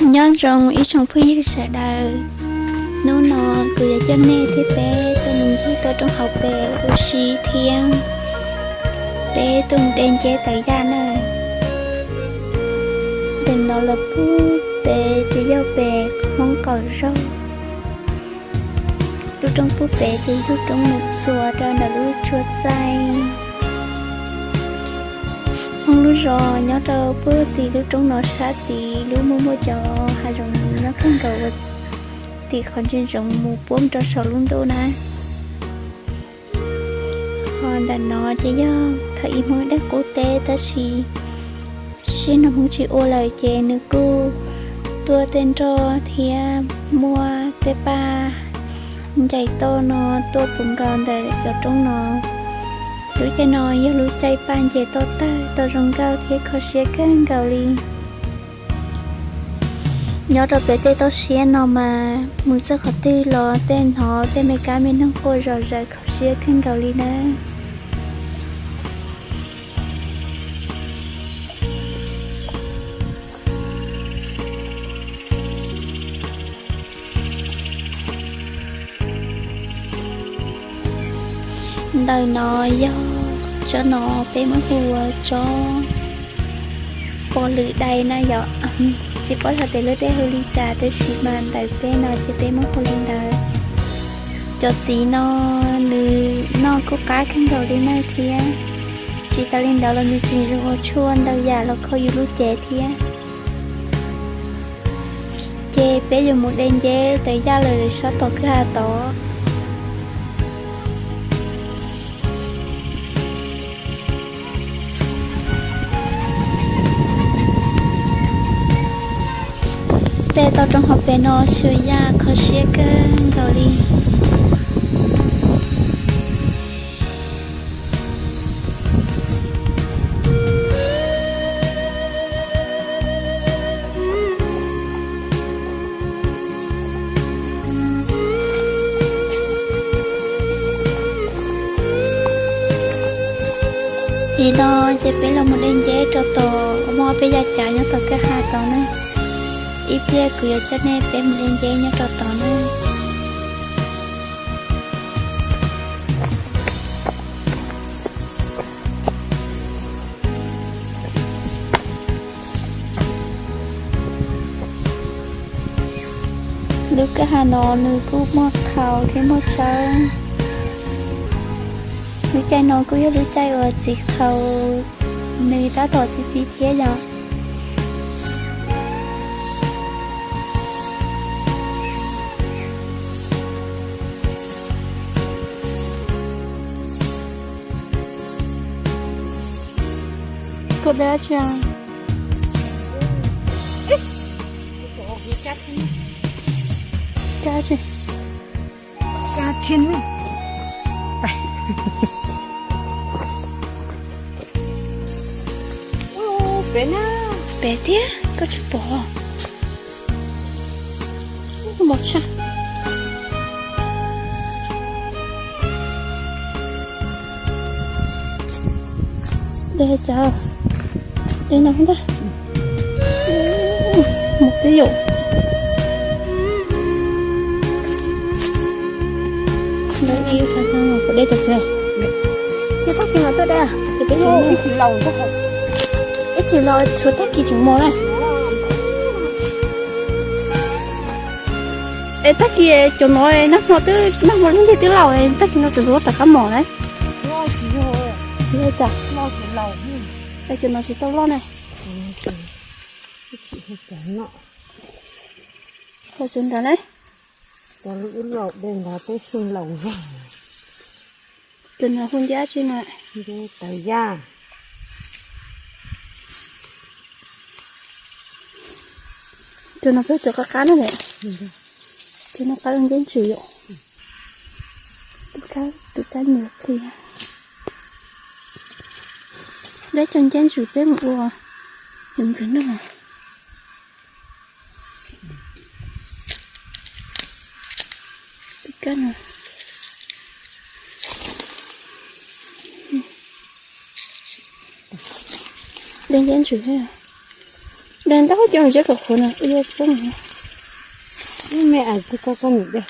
Nyob zoo ib tsoom phooj ywg sawv daws, hnub no kuv yuav coj nej thiab peb tuaj mus ncig toj roob hauv pes ua si thiab peb tuaj mus de nceb tawv yaj na. Ntawm no los pub pem ces yog pem Hmoob Qaum Zaug. Lub roob pub pem ces lub roob mus txuas rau ntawm lub tsua txaij. Hmoob lub zos nyob rau puag tim lub roob no sab tid, lub muaj muaj cov hav zoov nyob kawg nkaus uas tim qhov ntsia ntsoov mus puab rau saum lub ntuj na. Ho ntawm no ces yog thaum ub Hmoob dej qub teb tab sis zaum no Hmoob tsis ua lawm ces nws kuj tuaj tej nroj thiab muaj tej paj ncaim toj no tuaj puv nkaus ntawm cov roob no. Lub caij no yog lub caij paj nce toj tawg tau zoo nkauj thiab kho siab kawg nkaus li. Nyob rau pem tej toj siab no mas mus txog qhov twg los tej hnov tej me kab me noog quaj zom zaws kho siab kawg nkaus li na. Ntawm no yog tsob no peb muab hu ua tsob pos lwm dais na yom. Tsis paub hais tias lawv tej hu li cas tab sis mas ntawm peb no ces peb muab hu li ntawd. Cov txiv no nws noj kuj qab kawg nkaus li na thiab. Tsis tas li ntawd los nws tseem zoo ua tshuaj ntau yam los kho yus lub cev thiab. Ces peb yuav mus de nceb tawv yaj lawm sab tom kwj ha tod. Tej toj roob hauv pes no xyuas yaj kho siab kawg nkaus li. Tsis no ces peb los mus de nceb rau tom muaj peb yaj cav nyob tom kwj ha tod na. Ib pliag kuv yuav coj nej peb mus de nceb nyob rau tod na. Lub kwj ha no nws kuj muaj qhau thiab muaj tsawb. Lub caij no kuj yog lub caij uas txiv qhau nws tab tom txi txiv thiab yom. Koj de dab tsi? Kab tsi? Kab tsi? Pem thiab koj tsis pom. Mos tshaj. De cas, de no ntag. Mus twb yom. Ib xwm los tuaj de, ces peb ib xwm los tshuav tag kis tseem mos na. Es tag kis cov no nag hmo twb, nag hmo leej twg twb laus, tag kis no tseem yuav rov qab mos na. Cov no tsis tau loj na. Ua tsuv ntawd na. Cov lub ub laus de ntawd peb xyeej laus zog. Cov no hu nceb tsi no? Nceb tawv yaj. Cov no peb cov qab qab na. Cov no qab nceb ntsws yom. Tus kab, tus kab nyuam pliag. Dab cov nceb ntsws peb mus ua ntxwv noj. De nceb ntsws thiab. Ntau cov zeb kom qhuav no ib yam poob. Ib me as tsis koj koj niam de.